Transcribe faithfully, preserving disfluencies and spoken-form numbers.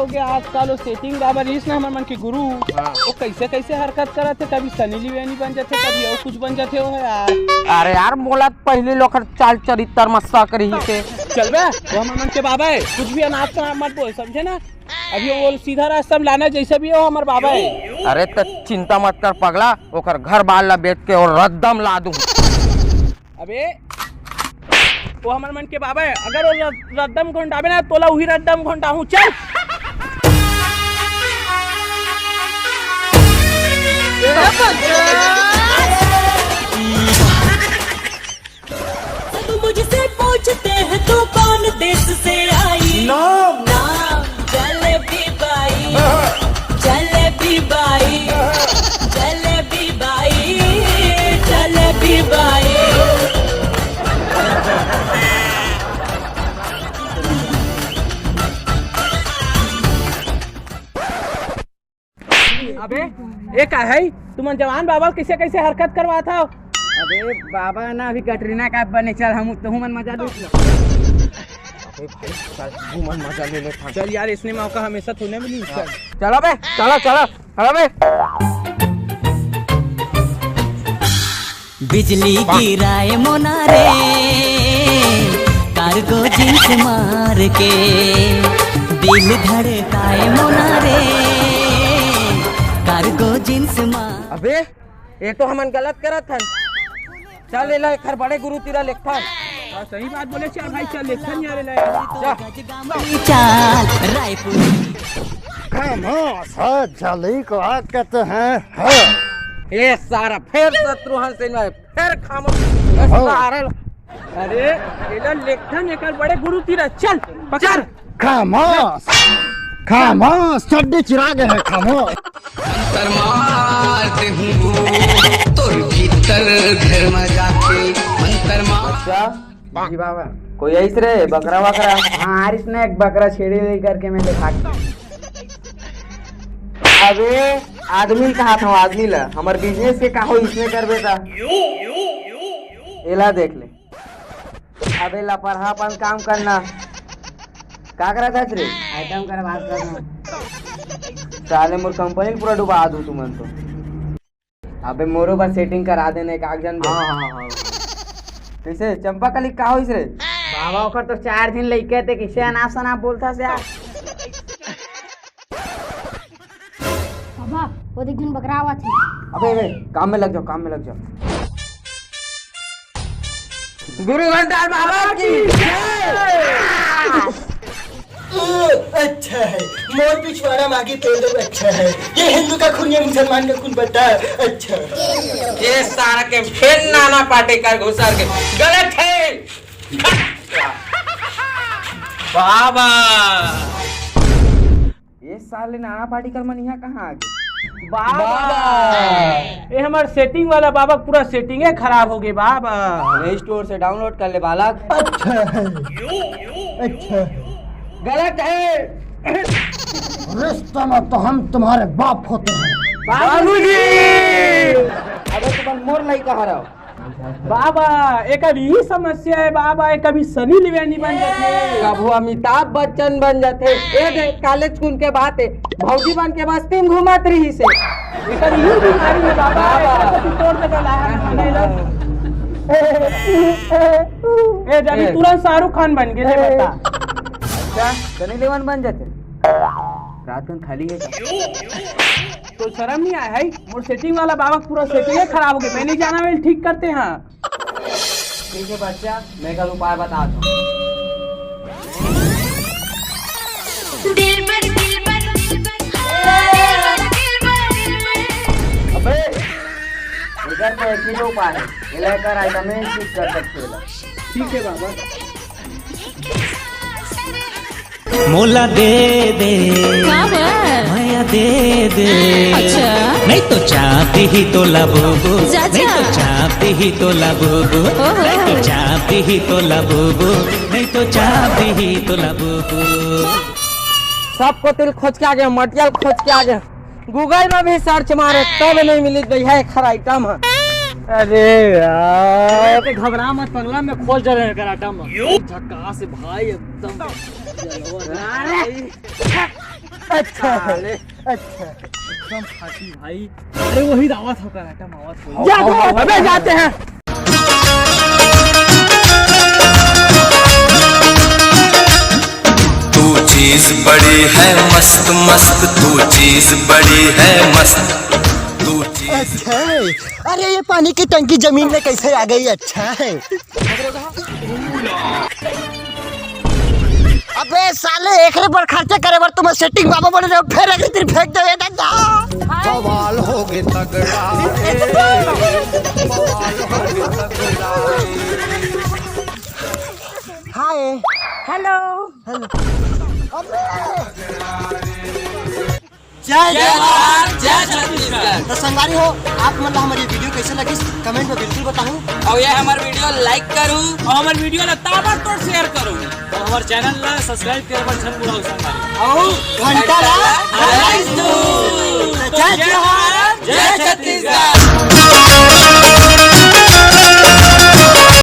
हो गया आजकल वो सेटिंग बाबा रहिस ना हमर मन के गुरु। हाँ। वो कैसे कैसे हरकत करत हे, कभी सनी लियोनी बन जाथे, कभी और कुछ बन जाथे वो यार। अरे यार, मोला पहली लोकर चाल चरित्र में शक रहिस हे। चल बे, वो हमर मन के बाबा हे, कुछ भी अनाप शनाप मत बोल, समझे ना? अभी वो सीधा रास्ता में लाना, जैसे भी हो हमर बाबा हे। अरे त चिंता मत कर पगला, ओकर घर बार ला बेच के और रद्दम ला दूं। अबे, वो हमर मन के बाबा हे, अगर वो रद-, रद्दम घोंटाबे ना, तोला उही रद्दम घोंटाहूं। चल। सब मुझसे पूछते हैं तू कौन देश से आई? नाम। नाम जलेबी बाई। जलेबी बाई। जलेबी बाई। जलेबी बाई। अबे, ए का है? तुमन जवान बाबा कैसे कैसे हरकत करवात हव? अबे बाबा ना अभी कटरीना कैफ बने, चल हम तुहू मन मजा लूट लो। अबे भाई, चल, तुहू मन मजा ले ले, चल। चल यार, इसने मौका हमेशा थोड़े मिली। चल। चलो बे, चलो, चलो, चलो बे। बिजली गिराए मोना रे, कार्गो जींस मार के, दिल धड़काए मोना रे, कार्गो जींस मार। अबे, ये तो हमन गलत करत हन। चल, एला एखर बड़े गुरु तीरा लेगथन। हाँ, सही बात बोले, चल भाई, चल, लेगथन यार, एला। जा। चाल रायपुर। खामोश, हाँ, जली को आग कहते हैं, हाँ। ये सारा फिर शत्रुघ्न सिन्हा, फिर खामोश। हाँ। सारा, अरे, एला लेगथन एकर बड़े गुरु तीरा, चल, पकड़। खामोश, खामोश, चड्डी चिरा गए हैं, खामोश। मंतर मार देहूं तोर भीतर घर में जाके, मंतर मार। अच्छा, जी बाबा। कोई आइस रे, बकरा वकरा? हाँ, आरिस ने एक बकरा छेड़ी ले करके मैं देखा। अबे, आदमी कहा था, आदमी ला, हमर बिजनेस के का हो, इसने करबे ता। एला देख ले। अबे लपरहा, अपन काम करना। का करत हस रे? आइटम कर बात करना। साले मोर कंपनी पूरा डुबा दू तुमन तो। अबे मोरो बर सेटिंग करा देना एक आग जन। हाँ, हाँ, हाँ। कैसे चंपा कली का होइस रे? बाबा ओकर तो चार दिन लइके ते कैसे अनाप शनाप बोलता से यार। बाबा, वो देख झन बकरा आवत हे। अबे, अबे, काम में लग जाओ, काम में लग जाओ। गुरु घंटाल बाबा की जय। ओ, अच्छा है, मोर पिछवाड़ा मागी पेंदू अच्छा है। ये हिंदू का खून, ये मुसलमान का खून बता। अच्छा। ये सारा के फिर नाना पाटेकर घुसर के गलत है। बाबा। ये साले नाना पाटेकर मन यहाँ कहाँ आ गए? बाबा। बाबा। ये हमार सेटिंग वाला बाबा, पूरा सेटिंगे खराब हो गए बाबा। प्ले स्टोर से डाउनलोड कर ले बालक। अच्छा है। अच्छा है। गलत है। रिश्ते में तो हम तुम्हारे बाप होते हैं। बाबूजी। अबे तुम मोर लइका हरव। बाबा, एकर यही समस्या है बाबा, ये कभी सनी लियोनी बन जाथे। कभू अमिताभ बच्चन बन जाथे। ए दे, कॉलेज कुन के बात है, भौजी बन के मस्ती में घूमत रहिस हे। एकर यही बीमारी है बाबा, बाबा। एकर कभी तोड़ दे गला है, नहीं लग। ए, जब ए। तुरंत शाहरुख खान बन गए, ले बता। अच्छा, सनी लियोन बन जाथे। रात कन खाली है का? तो शर्म नहीं आया है? मोर सेटिंग वाला बाबा पूरा सेटिंग ही खराब हो गया। मैं नहीं जाना, मैं ठीक करते हैं। ठीक है बच्चा, मैं कल उपाय बताता हूँ। दिल पर, दिल पर, दिल पर, दिल पर, दिल पर। अबे, इधर तो एक ही तो उपाय है, ये लेकर आइटम में ठीक कर सकते हो। ठीक है बाबा। मोला दे दे, का बर? मया दे दे। अच्छा। नहीं तो चाप ही तो लबोगो, जा, नहीं तो जा। चाप ही तो लबोगो, ओहो। नहीं तो चाप ही तो लबोगो, नहीं तो चाप ही तो लबोगो। सबको तिल खोज के आ गया, मटियल खोज के आ गया। गूगल में भी सर्च मारे तब नहीं मिली गई है एखर आइटम है। अरे यार। अरे घबरा मत पगला, मैं खोज रहे हैं एकर आइटम। झक्कास भाई एकदम। अरे। अच्छा है। अच्छा। एकदम खाटी भाई। अरे वही दावत होता रहता, मावत हो। जा तो, अबे जाते हैं। तू चीज बड़ी है मस्त मस्त, तू चीज बड़ी है मस्त, तू चीज। अच्छा है। अरे ये पानी की टंकी जमीन में कैसे आ गई? अच्छा है। अबे साले, एकरे पर खर्चा करे बर तुम सेटिंग बाबा बोले रहे हो, फिर अगली दिन फेंक दो ये दादा। बवाल हो गए तगड़ा। हाय। हेलो। हेलो। अबे। जय जय जोहार, जय छत्तीसगढ़। तो संगवारी हो, आप मन ला हमारी वीडियो कैसे लगिस, कमेंट में बिल्कुल बताहू। और ये हमार वीडियो लाइक करू। और हमार वीडियो ला ताबड़तोड़ शेयर करू। और हमार चैनल ला सब्सक्राइब करे बर झन भुलाऊ संगवारी। और घंटा ला घंटा ला दबाई दो। तो जय जोहार, जय छत्तीसगढ़।